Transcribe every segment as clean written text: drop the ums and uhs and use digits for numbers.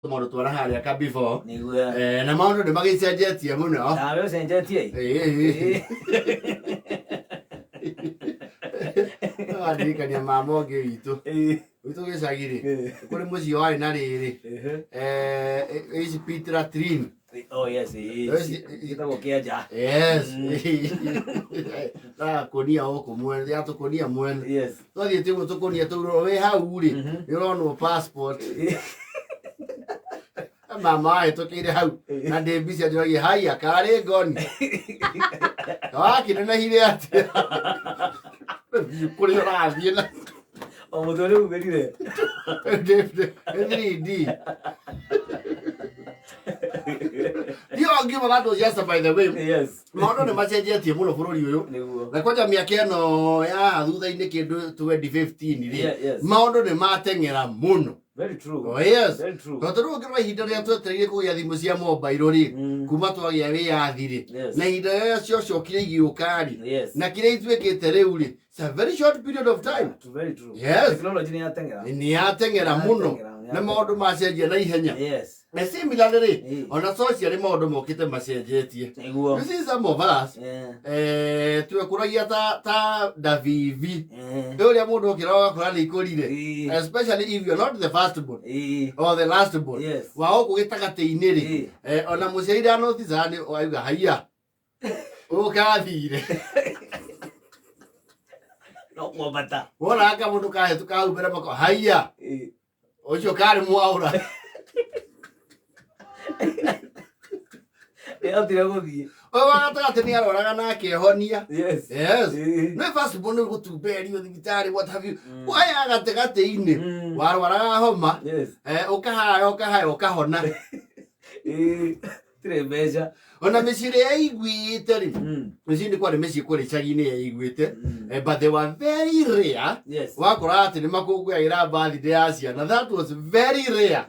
Maũndũ twara harĩa ka before. Nĩguo. Na maũndũ nĩ magĩcenjetie mũno. Nawe ũcenjetie. Ĩĩ. Aririkania mama ũngĩ witũ witũ gĩcagi rĩ, kũrĩ mũciĩ warĩ na rĩrĩ, ici pit latrine. Oh yes, gĩtagwo kĩanja. Yes. Kũnia gũkũ mwene ya tũkũnia mwene. Twathiĩte ũguo tũkũnia tũu wĩ hau rĩ, nĩ ũronwo passport. Mama ahĩtũkĩire hau na ndĩ mbica njũragia haiya karĩ ngoni wakĩnenehire atĩa kũrĩa ũrathiĩ na O mũtwe nĩ umĩrire. Nĩ 3D. Ndiå ngiuma that was just by the way. Maũndũ nĩ macenjetie mũno bũrũri ũyũ. Na kwanja mĩaka ĩno ya thutha-inĩ kĩndũ 2015 rĩ, maũndũ nĩ mateng'era mũno. Very true. Oh, yes. Very true. Tondũ rĩu ũngĩrora ihinda rĩrĩa twetereire kũgĩa thimũ cia mobile rĩ, kuma twagĩa wĩyathi rĩ, na ihinda rĩrĩa ciocokire igĩũka rĩ, na kĩrĩa ituĩkĩte rĩu rĩ, it's a very short period of time. True, very true. Yes. Technology nĩ yateng'era. Nĩ yateng'era mũno. Yateng'era, Na maũndũ macenjia na ihenya. Na similarly rĩ, ona social maũndũ mokĩte macenjetie. You see some of us, twekũragia ta ndabibi. Nĩ ũrĩa mũndũ okĩra ũgakora nĩ ikũrire. Especially if you're not the first born or the last born. Wa gũkũ gĩtagatĩ-inĩ rĩ, ona mũciari ndanoticaga nĩ wauga haiya. Ũkathire. No kwambata. Wona aka mũndũ kahĩtũka hau mbere mako haiya. Ũcio karĩ mwaũra. Nĩahotire gũthiĩ. Ũyũ wa gatagatĩ nĩ aroraga na akehonia. Yes. Nĩ first born nĩ gũtumberio thibitarĩ, what have you. Aya gatagatĩ-inĩ warwaraga homa, ũkahaya ũkahaya ũkahona. Tirĩ mbeca. Ona mĩciĩ ĩrĩa yeiguĩte rĩ, mĩciĩ nĩ kwarĩ mĩciĩ kũrĩ icagi-inĩ yeiguĩte, but they were very rare. Wakora atĩ nĩ makũngũyagĩra birthday ya ciana, that was very rare.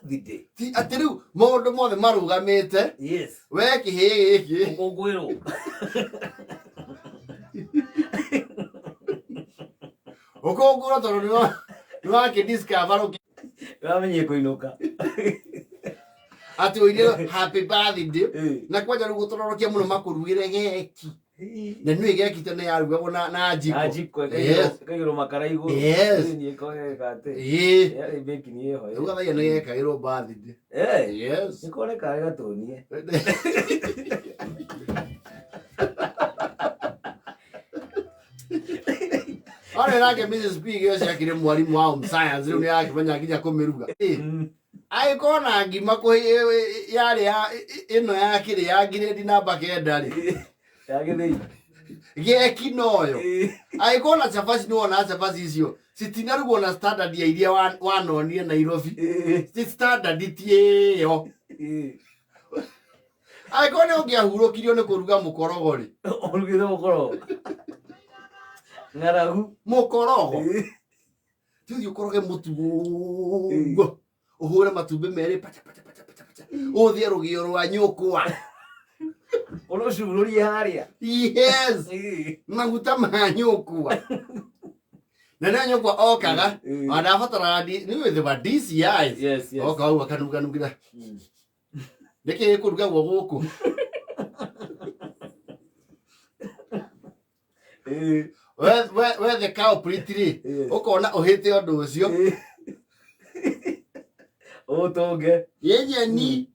Birthday. Ti atĩ rĩu maũndũ mothe marũgamĩte. We kĩhĩĩ gĩkĩ. Ũkũngũĩrwo. Ũkũngũĩrwo tondũ nĩ wakĩ-discover Wamenyie kũinũka. Atĩ ũire happy birthday. Na kwanja rĩu gũtororokia mũno makũrugĩre geki. Na nĩ geki tene yarugagwo na njiko. Na njiko ĩkaigĩrwo makara igũrũ. Ĩĩ, ĩkoneka atĩ. Yarĩ baking ĩho. Rĩu gathaia nĩ gekagĩrwo birthday. Yes. Nĩ koneka arĩ gatũnie. Ore nake Mrs. P gĩo ciakĩrĩ mwarimũ wa home science rĩu nĩ arakĩmenya nginya kũmĩruga. Agĩkorwo na ngima yarĩ ya ĩno ya kĩrĩ ya ngirĩndi namba 9 rĩ. Ya gĩthĩi. Geki noyo. Agĩkorwo na cabaci nĩ wona cabaci icio citinarugwo na standard ya iria wanonire Nairobi. Ti standard ti ĩyo. Angĩkorwo nĩ ũngĩahurũkirio nĩ kũruga mũkorogo rĩ. Ũrugĩte mũkorogo. Ng'aragu. Mũkorogo. Ti ũthiĩ ũkoroge mũtu ũguo. Ũhũre matumbĩ merĩ pacha pacha pacha pacha pacha. Ũthĩe rũgĩo rwa nyũkwa. Ũrũcurũrie harĩa. Yes. Maguta ma nyũkwa. Na nĩ nyũkwa okaga. Ona ndabataraga nĩ wĩthĩ wa DCI. Oka ũguo akanunganungĩra. Nĩkĩ gĩkũrugagwo gũkũ? We the culprit rĩ, ũkona ũhĩte ũndũ ũcio. Ũtũnge. Ĩ nyeni.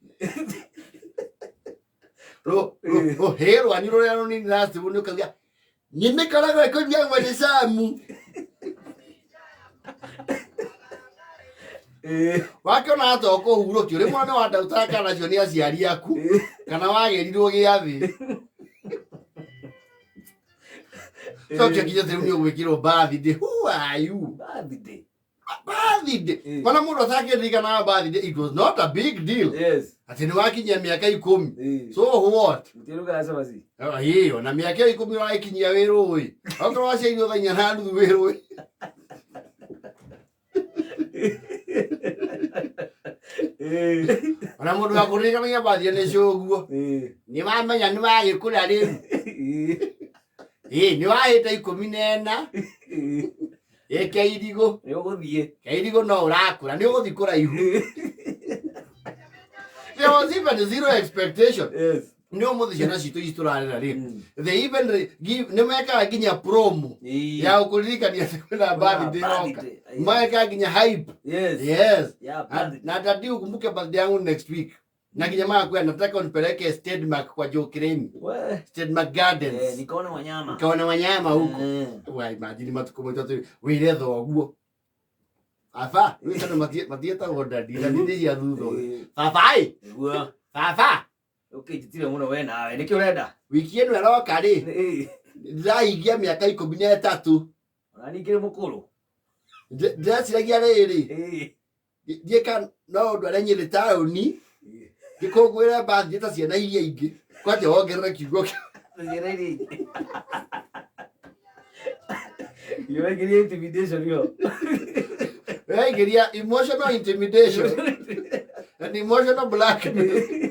Rũhĩ rwanyu rũrĩa rũnini last nĩ ũkauga nĩ mĩkarago ĩkũrugagwo nĩ camu. Wakĩona ta ũkũhurũkio rĩmwe nĩ wandautaga kana acio nĩ aciari aku kana wagĩrirwo gĩathĩ. Cokia nginya rĩu nĩ ũgwĩkĩrwo birthday. Who are you? Birthday. Birthday. Ona mũndũ atakĩririkanaga birthday, it was not a big deal. Atĩ nĩ wakinyia mĩaka 10. So what? Mũtirugaga cabaci. Ĩyo na mĩaka ĩyo 10 ũragĩkinyia wĩ rũĩ. Okorwo waciarirwo thaa 4:30 wĩ rũĩ. Ona mũndũ wa kũririkanagia birthday nĩ cũguo. Nĩ wamenya nĩ wagĩkũra rĩu. Ĩĩ nĩ wahĩte 14. Ĩ keirigũ. Nĩ ũgũthiĩ. Keirigũ no ũrakũra nĩ ũgũthiĩ kũraihu. Was even zero expectation. Nĩ ũmũthĩ ciana citũ ici tũrarera rĩ, they even give, nĩ mekaga nginya promo ya gũkũririkania atĩ kwĩna birthday ĩroka. Mekaga nginya hype. Yes. Yeah, Na- birthday. Na daddy, ukumbuke birthday yangu next week, na nginya magakwĩra nataka unipeleke Stedmark kwa Joe Kiremi. We. Stedmark Gardens. Nikaone wanyama. Nikaona wanyama huko. Wa imagine matukũ maitũ atĩ wĩre thoguo baba rĩu tondũ matiĩtagwo daddy, daddy nĩ cia thutha ũyũ. Baba ĩ. Nĩguo. Baba. Ũkĩnjĩtire mũno we nawe. Nĩkĩ ũrenda? Wiki ĩno ĩroka rĩ, ndĩrahingia mĩaka 13. Ona ningĩ mũkũrũ. Ndĩreciragia rĩrĩ, thiĩ ka no ndware Nyĩrĩ taũni ngĩkũngũĩre birthday ta ciana iria ingĩ, kwanja wongerere kiugo kĩu. Ciana iria ingĩ. Ũraingĩria intimidation ĩyo. Ũraingĩria emotional intimidation and emotional blackmail.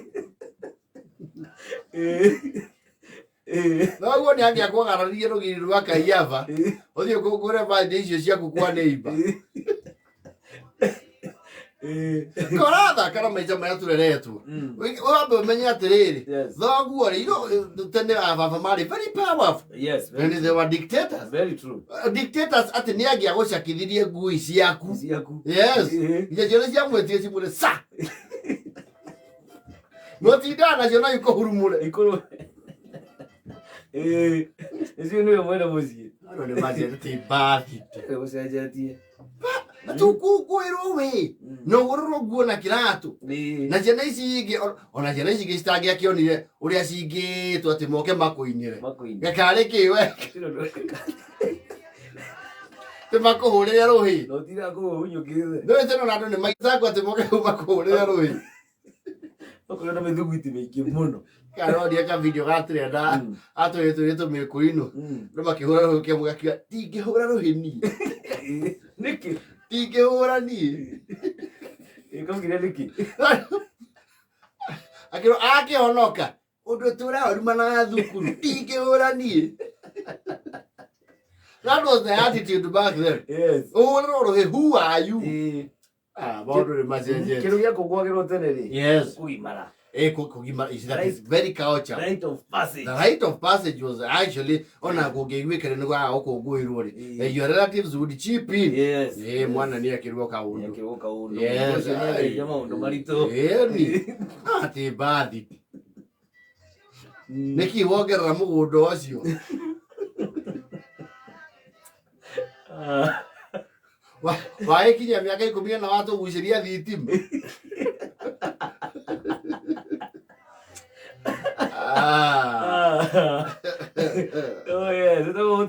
Noguo nĩ angĩakwagararirie rũgiri rwa Kaiaba ũthiĩ ũkũngũĩre birthday icio ciaku kwa neighbor. Korathaka na maica marĩa tũreretwo. Wambe ũmenye atĩrĩrĩ, thoguo rĩ, tene ababa marĩ very powerful. And they were dictators. Very true. Dictators atĩ nĩ angĩagũcakithirie ngui ciaku. Ciaku. Yes. Nginya ciothe ciamwĩtie cimwĩre sa mũtindaga nacio no ikũhurumũre. Ikũrũ. Nĩcio nĩwe mwene mũciĩ. Andũ nĩ macenjetie birthday. Ũcenjetie. Tũkũngũĩrwo wĩ na ũgũrĩrwo nguo na kĩratũ. Na ciana ici ingĩ ona ciana ici ingĩ citangĩakĩonire ũrĩa cingĩtwo atĩ moke makũinĩre. Makũinĩre. Gakarĩ kĩ we? Atĩ makũhũrĩre rũhĩ. Na ũtindaga kũu ũhunyũkĩte. Nĩũĩ tene ona andũ nĩ maicagwo atĩ moke kũu makũhũrĩre rũhĩ. Okorwo na mĩthugwiti mĩingĩ mũno. Karoria ka video gatrenda atũrĩ tũrĩ tũmĩkũinũ. Andũ makĩhũra rũhĩ kĩamwe gakiuga ndingĩhũra rũhĩ niĩ. Nĩkĩ? Ndingĩhũra niĩ. Ĩkaugire nĩkĩ? Akĩrwo akĩhonoka ũndũ tũrarumanaga thukuru ndingĩhũra niĩ. That was the attitude back then. Ũhũrĩrwo rũhĩ, who are you? Ah, maũndũ nĩ macenjetie. Kĩndũ gĩa kũngũagĩrwo tene rĩ. Kũgimara. Kũgimara is that is very culture. Rite of passage. The rite of passage was actually ona kũngĩiguĩkire nĩ kwaga gũkũngũĩrwo rĩ. Your relatives would chip in. Mwana nĩ ekĩrwo kaũndũ. Nĩ ekĩrwo kaũndũ. Yes. Ũcio nĩ ageria maũndũ maritũ. Ĩni. Atĩ mbathi. Nĩkĩ wongerera mũgũnda ũcio? Wagĩkinyia mĩaka 14 watũgucĩria thitima. Oh yes.